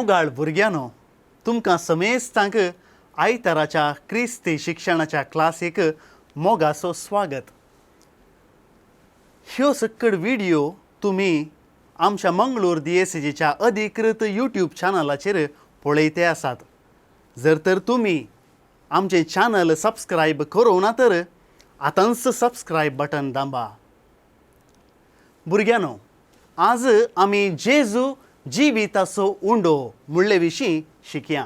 मोगाळ भुरग्यांनो, तुमकां समेस्तांक आयताराच्या क्रिस्ती शिक्षणाच्या क्लासीक मोगाचो स्वागत. ह्यो सक्कड व्हिडियो तुमी आमच्या मंगळूर दियेसेजीच्या अधिकृत यूट्यूब चॅनलाचेर पळयते आसात. जर तर तुमी आमचें चॅनल सबस्क्रायब करूं ना तर आतांच सबस्क्रायब बटन दांबा. भुरग्यांनो, आज आमी जेजू जिविताचो उंडो म्हणले विशीं शिकया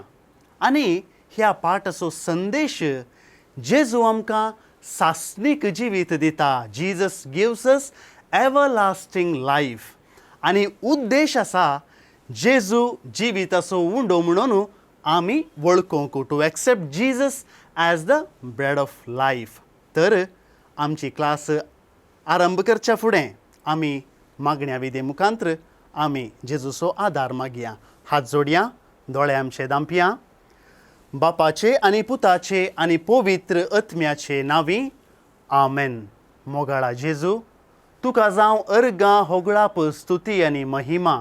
आनी ह्या पाठाचो संदेश जेजू आमकां सासणीक जिवीत दिता. Jesus gives us everlasting life. आनी उद्देश आसा जेजू जिविताचो उंडो म्हणून आमी वळखूंक, to accept Jesus as the bread of life. तर आमची क्लास आरंभ करच्या फुडें आमी मागण्या विधी मुखांत्र आमी जेजूचो आदार मागया. हात जोडया, दोळे आमचे दांपया. बापाचे आनी पुताचे आनी पवित्र आत्म्याचे नांवी आमेन. मोगाळा जेजू, तुका जावं अर्गां होगळाप स्तुती आनी महिमा.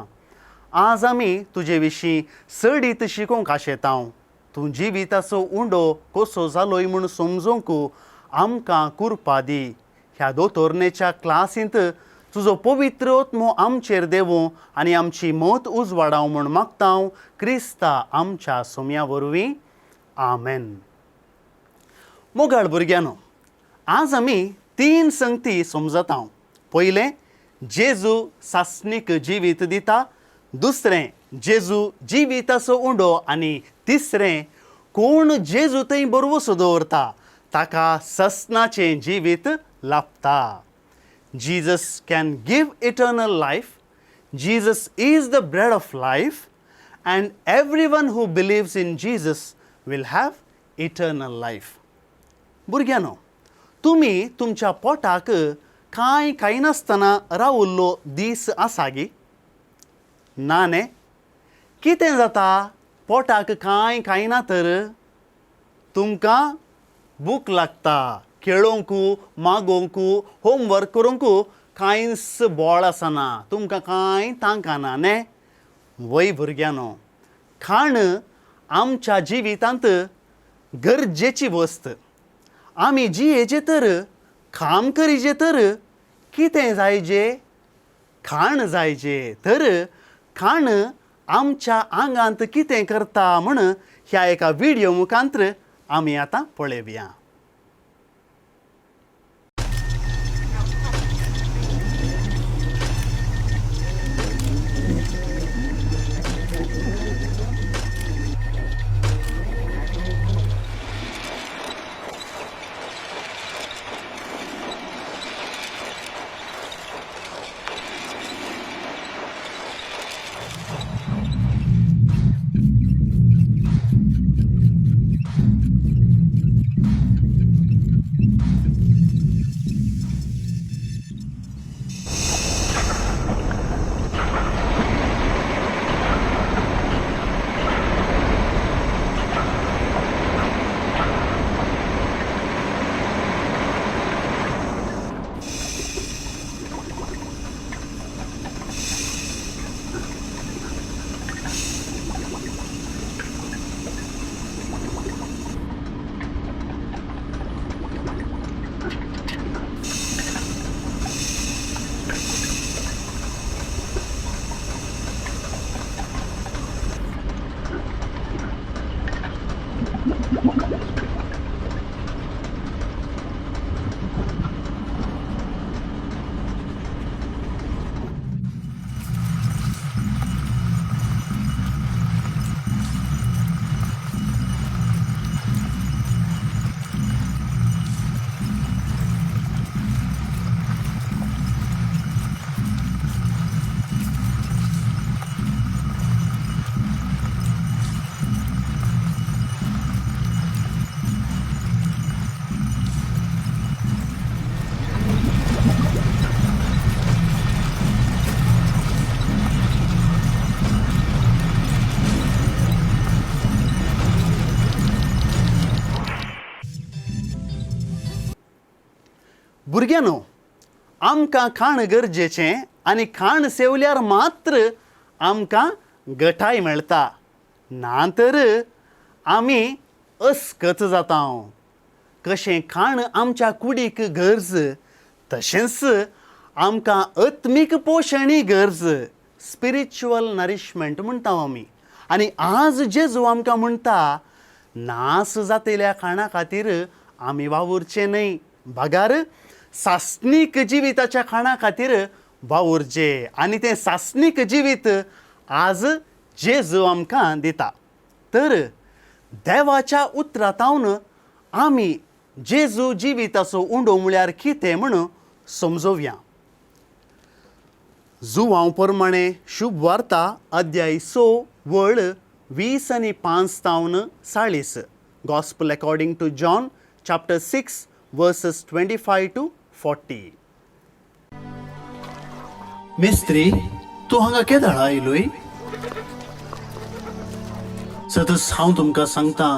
आज आमी तुजे विशीं चडीत शिकोवंक आशेतांव. तूं जिविताचो उंडो कसो जालोय म्हूण समजूंक आमकां कुरपा दी. ह्या दोतोरणेच्या क्लासींत तुजो पवित्र आत्मो आमचेर देवूं आनी आमची मत उजवाडाव म्हूण मागतांव क्रिस्ता आमच्या सोम्या वरवीं. आमेन. मोगाळ भुरग्यांनो, आज आमी तीन संगती समजतांव. पयलें, जेजू सासणीक जिवीत दिता. दुसरें, जेजू जिविताचो उंडो. आनी तिसरें, कोण जेजू थंय बरवसो दवरता ताका ससनाचें जिवीत लाभता. Jesus can give eternal life. Jesus is the bread of life, and everyone who believes in Jesus will have eternal life. भुरग्यांनो, तुमी तुमच्या पोटाक कांय खायनासतना रावल्लो दीस आसा गी? ना न्ही? कितें जाता पोटाक कांय खायना तर? तुमकां भूक लागता. खेळोंक, मागोवंक, होमवर्क करूंक कांयच बळ आसना, तुमकां कांय तांकना न्ही? वय भुरग्यांनो, खाण आमच्या जिवितांत गरजेची वस्त. आमी जियेचे तर, काम करीजे तर कितें जायजे? खाण जायजे. तर खाण आमच्या आंगांत कितें करता म्हण ह्या एका व्हिडियो मुखांत्र आमी आतां पळोवया. भुरग्यांनो, आमकां खाण गरजेचें आनी खाण सेवल्यार मात्र आमकां गटाय मेळटा. ना तर आमी अस्कत जाता. कशें खाण आमच्या कुडीक गरज तशेंच आमकां आत्मीक पोशणीय गरज, स्पिरिच्युअल नरिशमेंट म्हणटा आमी. आनी आज जेजू आमकां म्हणटा नास जातल्या खाणा खातीर आमी वावुरचें न्हय, बगार सासणीक जिविताच्या खाणा खातीर वावुरचें. आनी तें सासणीक जिवीत आज जेजू आमकां दिता. तर देवाच्या उतरांतावन आमी जेजू जिविताचो उंडो म्हळ्यार कितें म्हूण समजोवया. जुवांव प्रमाणे शुभ वार्ता अध्याय 6 वळ 20 आनी 5 तावन 40. Gospel according to John chapter 6 verses 25 to 40. मिस्त्री, तूं हांगा केदाळ आयलोय? सतच हांव तुमकां सांगता,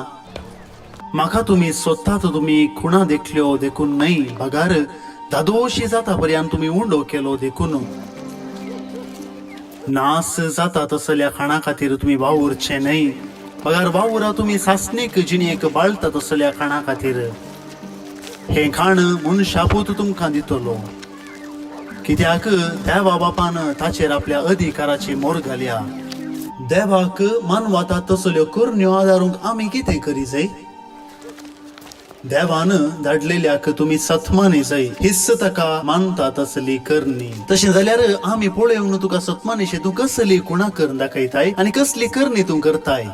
म्हाका तुमी सोदतात तुमी खुणा देखल्यो देखून न्हय, बगार दादोशी जाता पर्यंत तुमी उंडो केलो देखून. नास जाता तसल्या खाणा खातीर तुमी वावुरचे न्हय, बगार वावुरा तुमी सासणीक जिणेक बाळता तसल्या खाणा खातीर. हें खाण मनशापूत तुमकां दितलो, कित्याक देवा बापान ताचेर आपल्या अधिकाराची मोर घाल्या. देवाक मानवता तसल्यो करण्यो आदारूंक आमी कितें करी जाय? देवान धाडलेल्याक तुमी सतमानी जाय, हिस्स ताका मानता तसली करणी. तशें जाल्यार आमी पळोवंक तुका सतमानीशे तूं कसली कुणा करून दाखयताय आनी कसली करणी तूं करताय?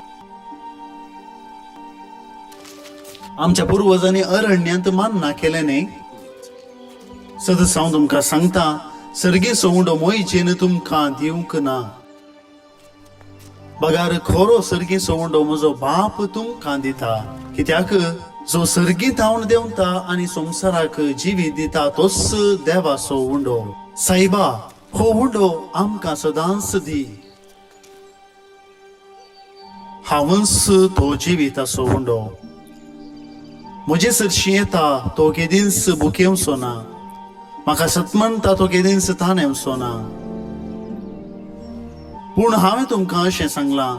आमच्या पुर्वजांनी अरण्यांत मानना केलें न्ही? सदस हांव तुमकां सांगता, सर्गी सवंडो मोयचेन तुमकां दिवंक ना, बगार खरो सर्गी सवंडो म्हजो बाप तुमकां दिता. कित्याक जो सर्गी धांवन देंवता आनी संवसाराक जिवीत दिता तोच देवाचो उंडो. सायबा, हो उंडो आमकां सदांच दी. हांवच तो जिविताचो उंडो. म्हजे सरशी येता तो केदींच भुकेवचो ना, म्हाका सतमनता तो केदींच तानेवचो ना. पूण हांवें तुमकां अशें सांगलां,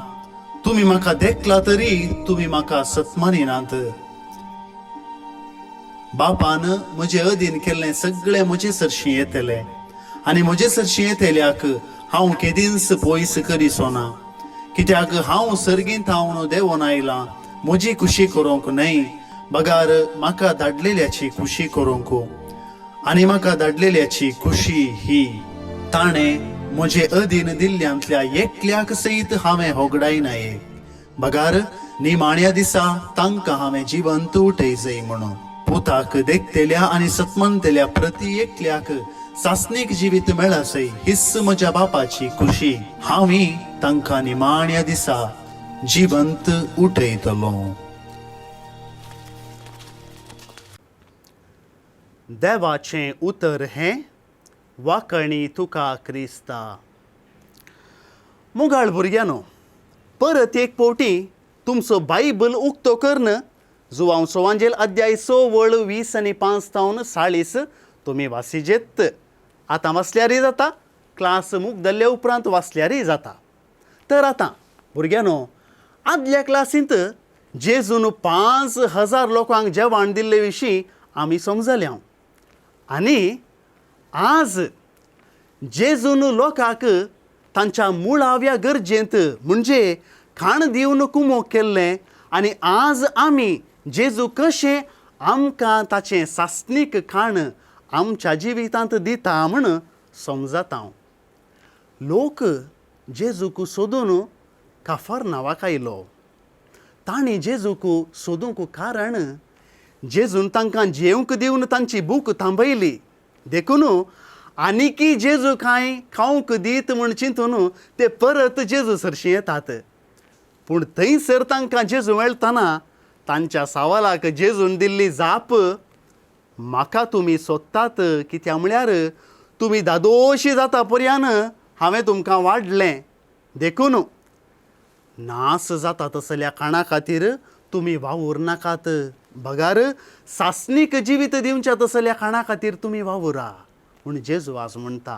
तुमी म्हाका देखला तरी तुमी म्हाका सतमानिनात. बापान म्हजे अधीन केल्लें सगळें म्हजे सरशी येतलें आनी म्हजे सरशी येतल्याक हांव केदींच पयस करिसो ना. कित्याक हांव सर्गींत हांव देंवोन आयलां म्हजी खुशी करूंक न्हय, बगार म्हाका धाडलेल्याची खुशी करूंक. आनी म्हाका धाडलेल्याची खुशी ही, ताणें म्हजे अधीन दिल्ल्यांतल्या एकल्याक सयत हांवें होगडायनाये, बगार निमाण्या दिसा तांकां हांवें जिवंत उठय जाय म्हणून. पुताक देखतेल्या आनी सतमनतेल्या प्रती एकल्याक सासणीक जिवीत मेळसय हीच म्हज्या बापाची खुशी. हांवूय तांकां निमाण्या दिसा जिवंत उठयतलो. देवाचें उतर हें वाकणी तुका क्रिस्ता. मुगाळ भुरग्यांनो, परत एक फावटी तुमचो बायबल उक्तो करून जुवांव सोवांजेल अध्याय 6 वळ 20 आनी 5 तावन 40 तुमी वासिजेत. आतां वाचल्यारय जाता, क्लास मुगदल्ले उपरांत वाचल्यारय जाता. तर आतां भुरग्यांनो, आदल्या क्लासींत जेजून 5000 लोकांक जेवण दिल्ले विशीं आमी समजल्या. आनी आज जेजून लोकांक तांच्या मुळाव्या गरजेंत म्हणजे खाण दिवन कुमोक केल्लें. आनी आज आमी जेजू कशें आमकां ताचें सासणीक खाण आमच्या जिवितांत दिता म्हूण समजता. लोक जेजूक सोदून काफर नांवाक आयलो. तांणी जेजूक सोदूंक कारण जेजून तांकां जेवंक दिवन तांची भूक थांबयली. देखून आनीकी जेजू कांय खावंक दीत म्हूण चिंतून ते परत जेजू सरशी येतात. पूण थंयसर तांकां जेजू मेळटना तांच्या सवालाक जेजून दिल्ली जाप, म्हाका तुमी सोदतात कित्याक म्हळ्यार तुमी दादोशी जाता पर्यान हांवें तुमकां वाडलें, देखून नास जाता तसल्या खाणा खातीर तुमी वावूर नाकात, बगार सासणीक जिवीत दिवच्या तसल्या खाणा खातीर तुमी वावुरा म्हूण जेजू आज म्हणटा.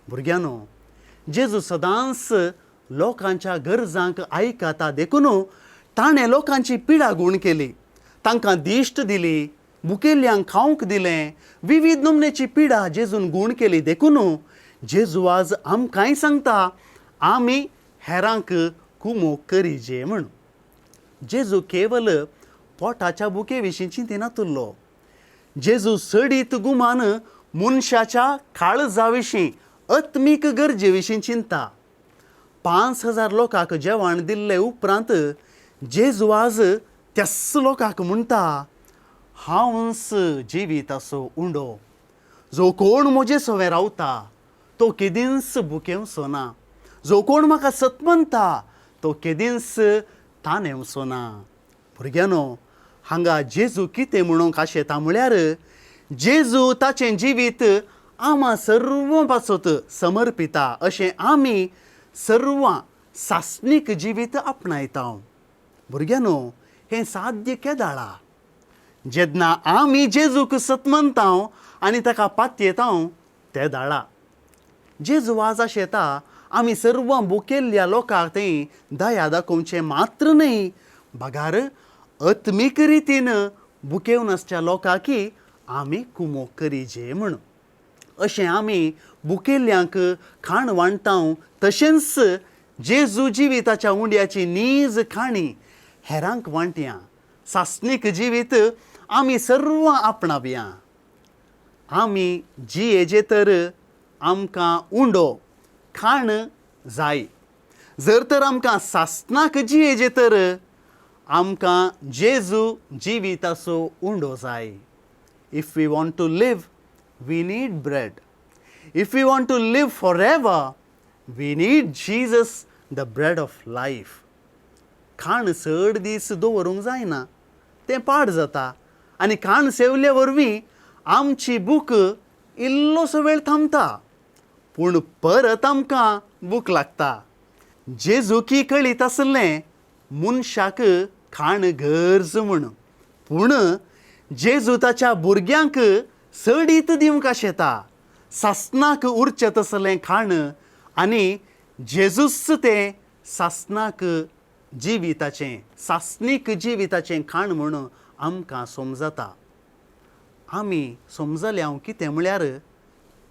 भुरग्यांनो, जेजू सदांच लोकांच्या गरजांक आयकता देखून ताणें लोकांची पिडा गूण केली, तांकां दिश्ट दिली, भुकेल्ल्यांक खावंक दिलें. विविध नमनेची पिडा जेजून गूण केली देखून जेजू आज आमकांय सांगता आमी हेरांक कुमोक करिजे म्हूण. जेजू केवल पोटाच्या भुके विशीं चिंतिनातुल्लो, जेजू सडीत गुमान मनशाच्या काळजा विशीं, आत्मीक गरजे विशीं चिंता. 5000 लोकांक जेवण दिल्ले उपरांत जेजू आज त्याच लोकांक म्हणटा, हांवच जिविताचो उंडो, जो कोण म्हजे सवें रावता तो केदींच भुकेवचो ना, जो कोण म्हाका सत म्हणटा तो केदींच तानेवचो ना. भुरग्यांनो, हांगा जेजू कितें म्हणूंक आशेता म्हळ्यार जेजू ताचें जिवीत आमा सर्व पासत समर्पिता अशें आमी सर्वां सासणीक जिवीत आपणायता. भुरग्यांनो, हें साध्य केदाळा जेन्ना आमी जेजूक सत म्हणटा आनी ताका पातयेता ते दाळा. जेजू आज आशेता आमी सर्वां भुकेल्ल्या लोकांक थंय दया दाखोवचें मात्र न्हय, बगार आत्मीक रितीन भुकेवन आसच्या लोकांकी आमी कुमोक करिजे म्हूण. अशें आमी भुकेल्ल्यांक खाण वांट्टा तशेंच जेजू जिविताच्या उंड्याची नीज खाणी हेरांक वांटया. सासणीक जिवीत आमी सर्वां आपणावया. आमी जियेजे तर आमकां उंडो खाण जाय, जर तर आमकां सासणाक जियेजे तर आमकां जेजू जिविताचो उंडो जाय. If we want to live, we need bread. If we want to live forever, we need Jesus, the bread of life. खाण चड दीस दवरूंक जायना, तें पाड जाता आनी खाण सेवले वरवीं आमची भूक इल्लोसो वेळ थांबता, पूण परत आमकां भूक लागता. जेजूकी कळीत आसलें मनशाक खाण गरज म्हूण, पूण जेजू ताच्या भुरग्यांक सडीत दिवंक आशेता सासणाक उरचें तसलें खाण आनी जेजूच तें सासणाक जिविताचें, सासणीक जिविताचें खाण म्हूण आमकां समजता. आमी समजले हांव कितें म्हळ्यार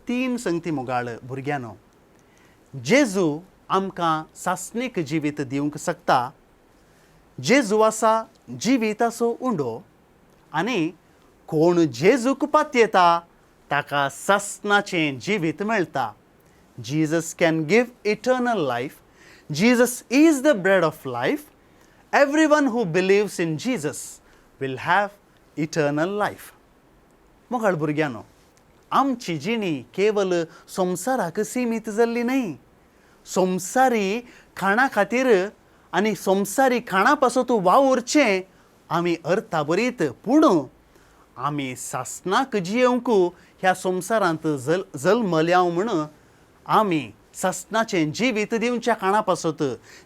तीन संगती मोगाळ भुरग्यांनो, जेजू आमकां सासणीक जिवीत दिवंक शकता. जेजू आसा जिविताचो उंडो आनी कोण जेजूक पातयेता ताका सासणाचें जिवीत मेळटा. Jesus can give eternal life. Jesus is the bread of life. Everyone who believes in Jesus will have eternal life. मोगाळ भुरग्यांनो, आमची जिणी केवल संवसाराक सिमीत जाल्ली न्हय. संवसारी खाणा खातीर आनी संवसारी खाणा पासत वावुरचें आमी अर्थाभरीत, पूण आमी सासणाक जियेवंक ह्या संवसारांत जल्मल्या म्हूण आमी सासणाचें जिवीत दिवच्या खाणा पासत,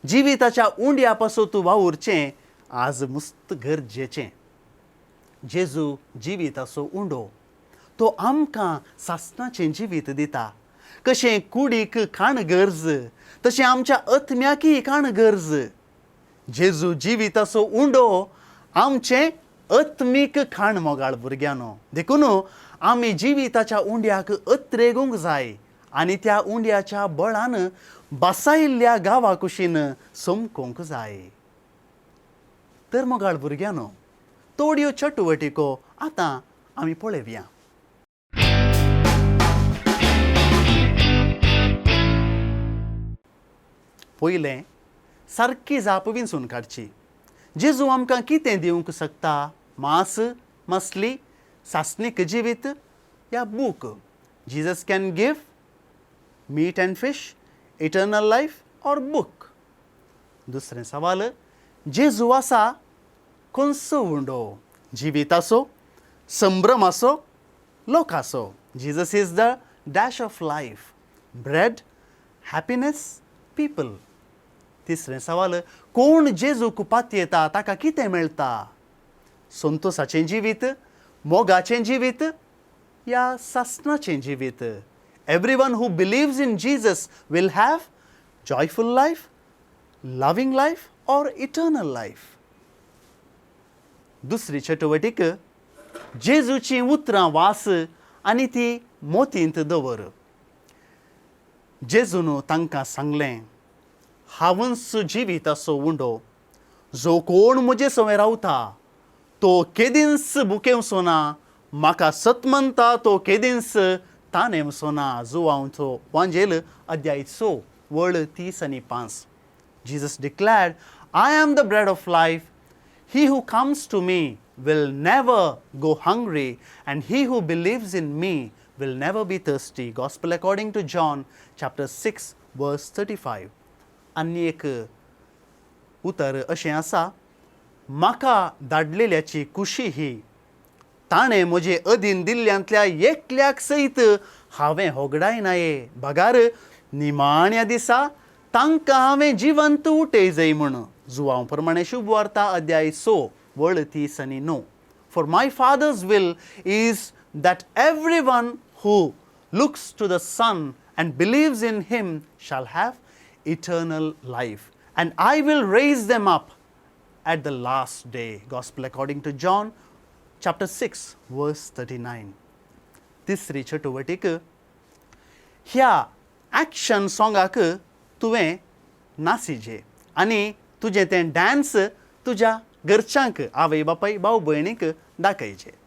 जिविताच्या उंड्या पासत वावुरचें आज मुस्त गरजेचें. जेजू जिविताचो उंडो, तो आमकां सासणाचें जिवीत दिता. कशें कुडीक खाण गरज तशें आमच्या आत्म्याकय खाण गरज. जेजू जिविताचो उंडो आमचें आत्मीक खाण मोगाळ भुरग्यांनो. देखून आमी जिविताच्या उंड्याक अत्रेगूंक जाय आनी त्या उंड्याच्या बळान बसायिल्ल्या गांवा कुशीन चमकोवंक जाय. तर मोगाळ भुरग्यांनो, थोड्यो चटुवटिको आतां आमी पळोवया. पयलें, सारकी जाप विंचून काडची. जेजू आमकां कितें दिवंक शकता? मांस, मसली, सासणीक जिवीत या book? Jesus can give meat and fish, eternal life or book. दुसरें सवाल, जेजू आसा खंयचो उंडो? जिविताचो, संभ्रमाचो, लोकाचो? Jesus is the dash of life, bread, happiness, people. तिसरें सवाल, कोण जेजूक पातयेता ताका कितें मेळटा? संतोसाचें जिवीत, मोगाचें जिवीत या सासणाचें जिवीत? Everyone who believes in Jesus will have joyful life, Loving life or eternal life? दुसरी चटुवटीक जेजूचीं उतरां वास आनी ती मोतींत दवर. जेजून तांकां सांगलें, हांवूच जिविताचो उंडो, जो कोण म्हजे सवें रावता तो केदींच भुकेवचो ना, म्हाका सत म्हणटा तो केदींच तानेवचो ना. जुवांवचो वांजेल अध्याय 6 वळ 30 आनी 5. Jesus declared, I am the bread of life. He who comes to me will never go hungry, and he who believes in me will never be thirsty. Gospel according to John, chapter 6, verse 35. आनी एक उतर अशें आसा, म्हाका धाडलेल्याची खुशी ही ताणें म्हजे अधीन दिल्ल्यांतल्या एकल्याक सयत हांवें होगडायनाये, बगार निमाण्या दिसा तांकां हांवें जिवंत उठय जाय म्हूण. जुवांव प्रमाणें शुभ वार्ता अध्याय 6 वळ 30 आनी 9. For my Father's will is that every one who looks to the Son and believes in him shall have eternal life, and I will raise them up at the last day. Gospel according to John, chapter 6, verse 39. तिसरी चटुवटीक ह्या action सोंगाक तुवें नासिजे आनी तुजें तें dance तुज्या घरच्यांक, आवय बापाय, भाव भयणीक दाखयचे.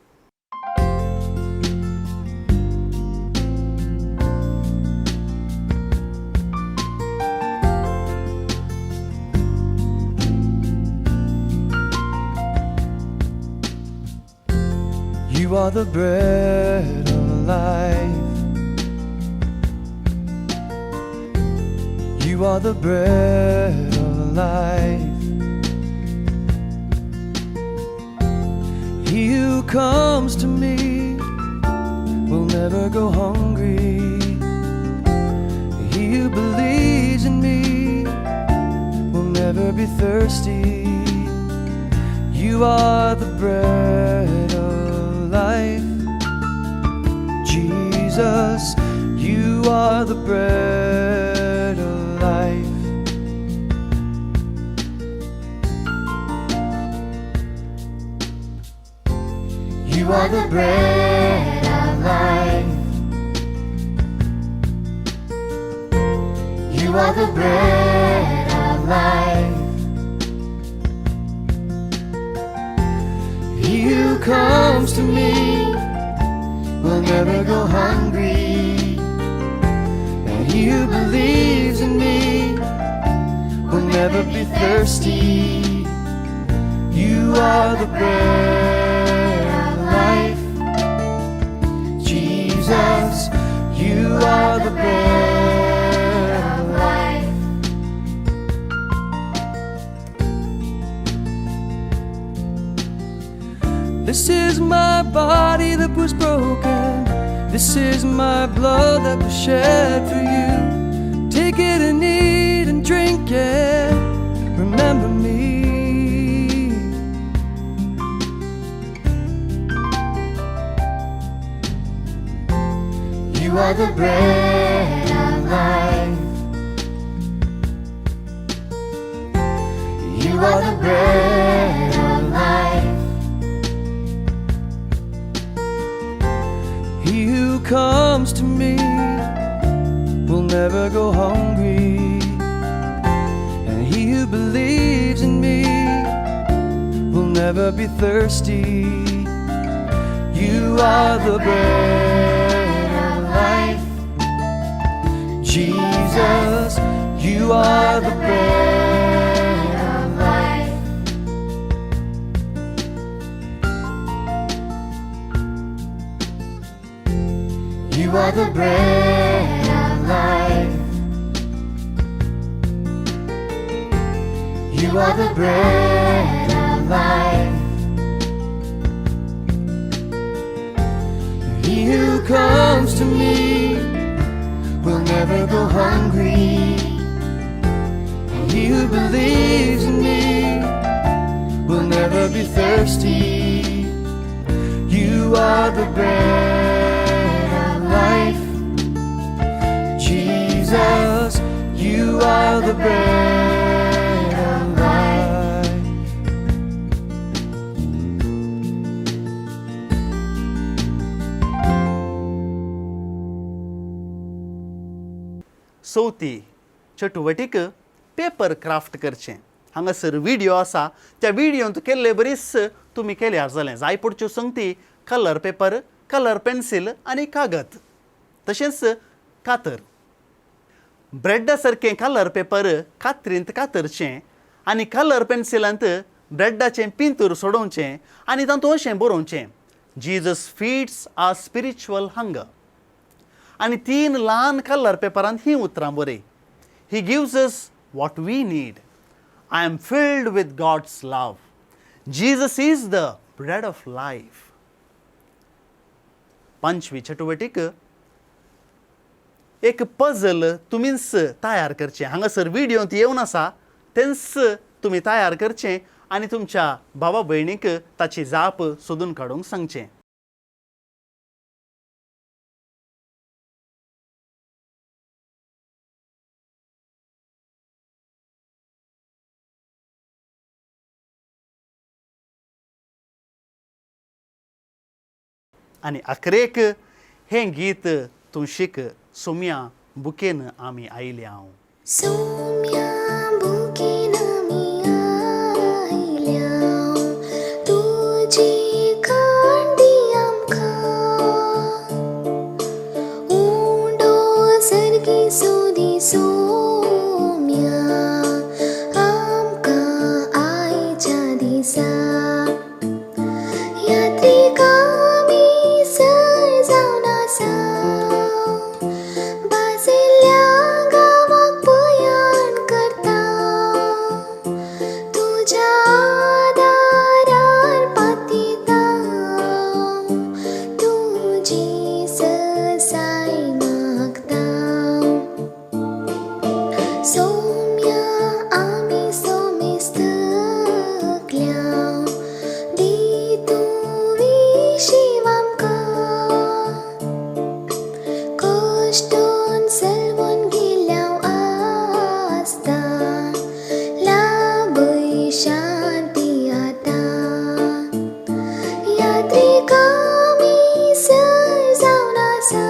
You are the bread of life. You are the bread of life. He who comes to me will never go hungry. He who believes in me will never be thirsty. You are the bread of life. Jesus, you are the bread of life. You are the bread of life. You are the bread of life. He who comes to me will never go hungry, and he who believes in me will never be thirsty. You are the bread of life. Jesus, you are the bread of life. This is my body that was broken. This is my blood that was shed for you. Take it and eat and drink it. Remember me. You are the bread of life. You are the bread of life. He who comes to me will never go hungry, and he who believes in me will never be thirsty. You are the bread of life. Jesus, you are the bread of life. You are the bread of life. You are the bread of life. He who comes to me will never go hungry, and he who believes in me will never be thirsty. You are the bread of life. Jesus, you are the bread चवथी चटुवटीक paper craft करचें. हांगासर video आसा, त्या व्हिडियोंत केल्ले बरीच तुमी केल्यार जालें. जाय पडच्यो संगती कलर पेपर, कलर पेन्सील आनी कागद, तशेंच कातर. ब्रेडा सारकें कलर पेपर कातरींत कातरचें आनी कलर पेन्सिलांत ब्रेडाचें पिंतूर सोडोवचें आनी तातूंत अशें बरोवचें, Jesus feeds our spiritual hunger. आनी 3 ल्हान कलर पेपरांत हीं उतरां बरय, He gives us what we need. I am filled with God's love. Jesus is the bread of life. पांचवी चटुवटीक एक पझल तुमीच तयार करचें. हांगासर व्हिडियोंत येवन आसा तेंच तुमी तयार करचें आनी तुमच्या भावा भयणीक ताची जाप सोदून काडूंक सांगचें. आनी अखरेक हें गीत तूं शीक, सोम्या बुकेन आमी आयल्या. सोम्या बुकेन आमी आयल्या, तुजी खाण दी आमकां, उंडो सर्गी सोदी सोम्या आमकां आयच्या दिसा. यात्रिक आमी सर जावन आसा, भाजिल्ल्या गांवाक पयाण करता, तुज्या दारार पातिता, तुजी ससाय मागता. सोम्या आमी सोमेस्तकल्या, दी तूं विशीव आमकां, कश्टून सलवून गेल्या आसता, लाभय शांती आतां. यात्रिक आमी सर जावन आसा,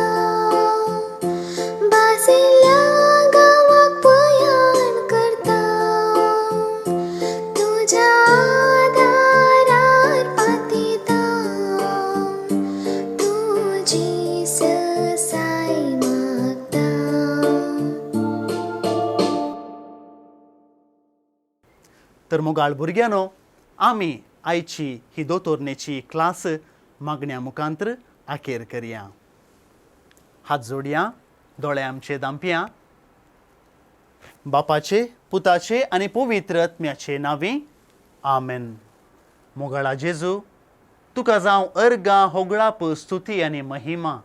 भाजिल्ल्या गांवाक पयाण करता, तुज्या दारार पातिता, तुजी ससाय मागता. तर मोगाळ भुरग्यांनो, आमी आयची ही दोतोरणेची क्लास मागण्या मुखांत्र आखेर करया. हात जोडया, दोळे आमचे दांपया. बापाचे, पुताचे आनी पवित्र आत्म्याचे नांवी आमेन. मोगाळा जेजू, तुका जावं अर्गां, होगळाप, स्तुती आनी महिमा.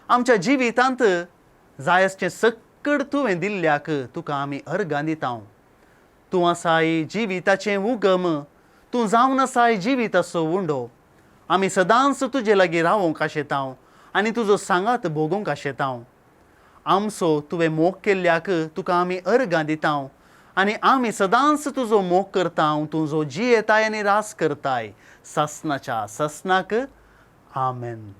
आमच्या जिवितांत जाय आसचें सक्कड तुवें दिल्ल्याक तुका आमी अर्गां दिता. तूं आसाय जिविताचें उगम, तूं जावन आसाय जिविताचो उंडो. आमी सदांच तुजे लागीं रावोंक आशेता आनी तुजो सांगात भोगूंक आशेता. आमचो तुवें मोग केल्ल्याक तुका आमी अर्गां दिता आनी आमी सदांच तुजो मोग करता. तूं जो जियेताय आनी रास करताय सासनाच्या सासनाक. आमेन.